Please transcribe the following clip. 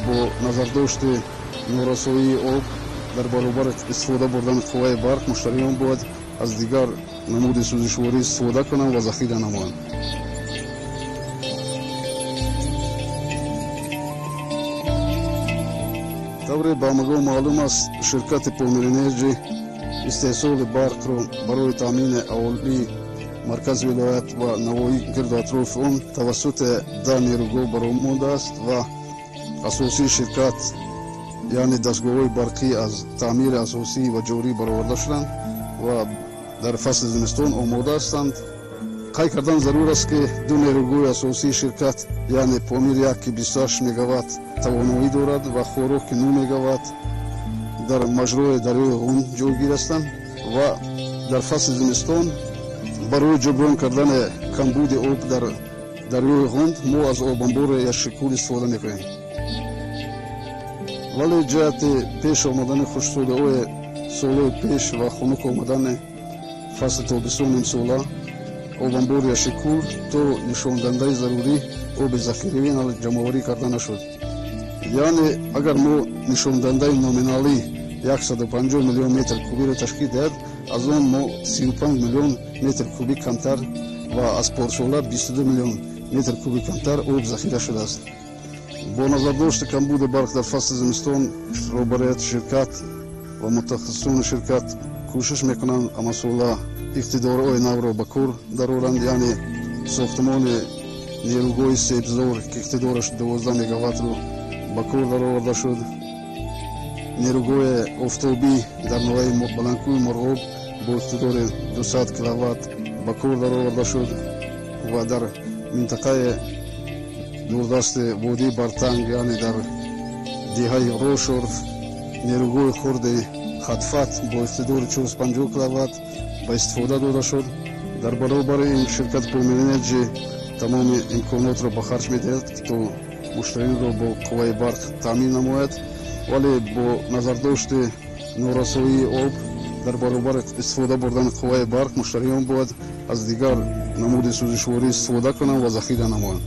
Бо назардошти норасоии об дар баробари истифода бурдани қувваи барқ, муштариён бояд аз дигар намуди сӯзишворӣ истифода кунанд ва захира намоянд. Тавре ба ҳамагон маълум аст, ширкати Помир Энерҷи истеҳсоли барқро барои таъмини аҳолии маркази вилоят ва навоҳии гирду атрофи он тавассути 10 нерӯгоҳ баромадааст ва асосии ширкат, яъне дастгоҳҳои барқӣ, аз таъмири асосӣ ва ҷорӣ бароварда шуданд ва дар фасли зимистон омода ҳастанд. Қайд кардан зарур аст, ки ду нерӯгоҳи асосии ширкат, яъне Помир 1, ки 28 мегаватт тавоноӣ дорад, ва Хоруғ, ки 9 мегаватт, дар маҷрои дарёи Ғунд ҷойгир ҳастанд ва дар фасли зимистон барои ҷуброн кардани камбуди об дар дарёи Ғунд мо аз обанбори Яшикул истифода мекунем. Вале ҷиҳати пеш омадани хушксолиҳои солҳои пеш ва хунук омадани фасли тобистон имсола, обанбори Яшикул то нишондиҳандаи зарурӣ оби захиравӣ ҷамъоварӣ карда нашуд. Яъне агар мо нишондиҳандаи номиналӣ 150 миллион метр кубиро ташкил диҳад, аз он мо 35 миллион метр кубӣ камтар ва аз порсола 22 миллион метр кубӣ камтар об захира шудааст. Бо назардошти камбуди барқ дар фасли зимистон, роҳбарияти ширкат ва мутахассисони ширкат кӯшиш мекунанд ҳамасола иқтидорҳои навро ба кор дароранд, яъне сохтмони нерӯгоҳи Себзор, ки иқтидораш 12 мегаваттро ба кор дароварда шуд, нерӯгоҳи офтобӣ дар ноҳияи Баландкӯҳи Мурғоб бо иқтидори 200 киловатт ба кор дароварда шуд ва дар минтақаи дурдасти водии Бартанг, яъне дар деҳаи Рошурф, нерӯгоҳи хурди Хатфат бо иқтидори 450 киловатт ба истифода дода шуд. Дар баробари ин ширкати Помир Энерҷи тамоми имконотро ба харҷ медиҳад, то муштариёнро бо қувваи барқ таъмин намояд, вале бо назардошти норасоии об дар баробари истифода бурдани қувваи барқ, муштариён бояд аз дигар намуди сӯзишворӣ истифода кунанд ва захира намоянд.